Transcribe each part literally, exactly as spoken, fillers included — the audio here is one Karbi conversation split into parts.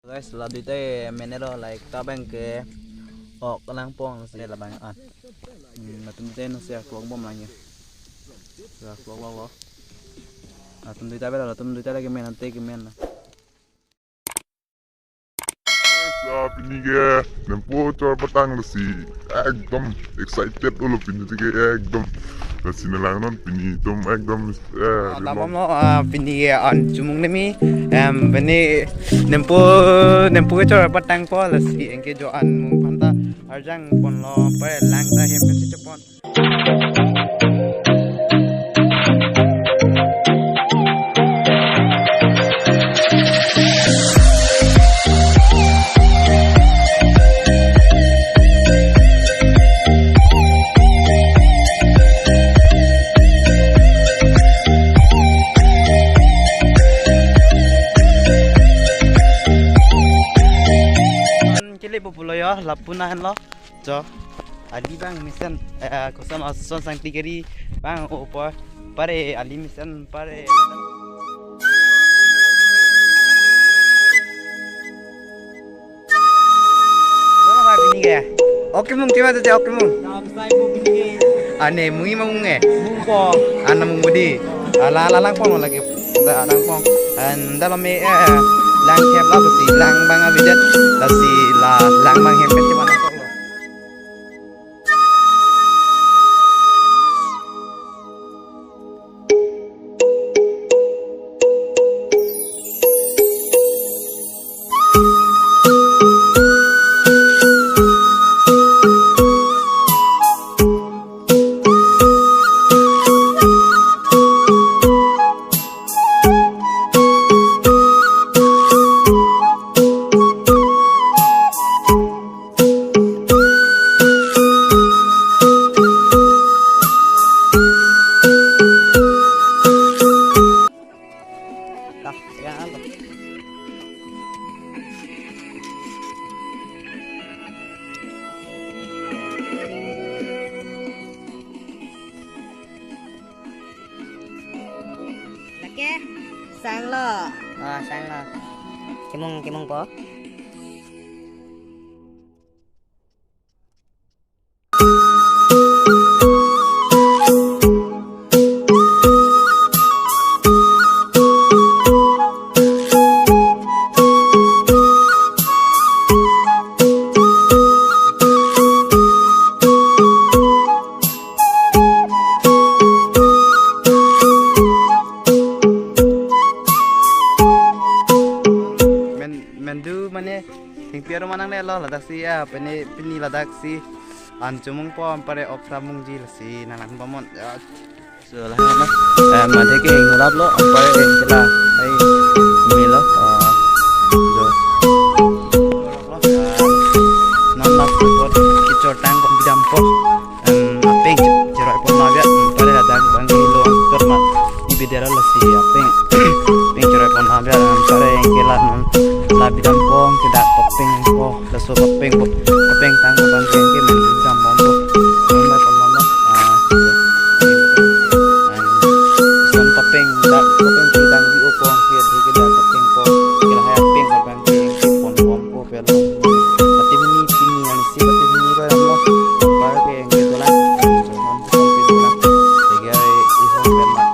Guys, la duita ke men lo, like, ta abang ke ok langpon, si labang an. Hmm, latum duita non si aklong bom lang ya. Si aklong lo lo. Latum duita bela, latum duita lake men, ante ke men. Sa pini ke nempo chor patang lasi ekdom excited lo pini ke ekdom. Lasi nanglang non pini itum ekdom, eh, Ah, di tabam lo. Lo, ah, pini ke an chomong nemi, em, pini nempo, nempo ke chor patangpo lasi anke jo an mung aphan ta arjang ponlo, pare lang ta hem pe chepon. Kele populo yo, lapu na henlo. Jo, ali abang mesen, eh, koson ason sang tigeri abang opo, pare ali mesen, pare. Koson abang pini ke? Oke mung, kima tete oke mung. Ane mung ima mung e. Mung po. Ana mung budi. Ala ala langpon lake. Da langpon. Anda lo me, eh, lang kep la besi lang abang abidet. Lasi la lang abang hem peti mana kok lo. Dah, ya, alo. Lake, sang lo. Ah, sang lo. Kemung, kemung po. Men, men do mane, thengpi arong manang ne lo, ladak si, ah, pini, pini ladak si an chomong po, pare ok ta mungji lasi nanglang bomnon. Ya. So, la na. Eh, mate ke hing lap lo, pare ke la. Ai, me lo, ah, jo. Non la pot kechor tang pon bidam po. Em, apeng che-, cheroi pon navia, em, pare ladak abang ke long, tor ma, di bidera lasi apeng, apeng cheroi pon navia, em, pare anke la non, la bidam po, ke dak papeng po, laso papeng po, papeng tang po abang ke, anke men bidam po po, non la pon non, ah, em, son papeng, dak papeng ke dang di o po, ke di ke dak papeng po, ke lahai apeng po abang ke, anke pon pon po. Pati pini pini yang si pati pini ko yang lo. Para ke yang gitu lah. Jangan sampai gitu lah. Tiga hari ihong dan mak.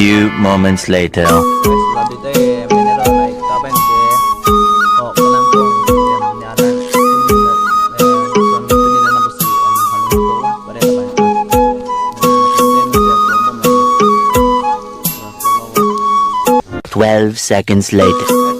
Few moments later. Twelve seconds later.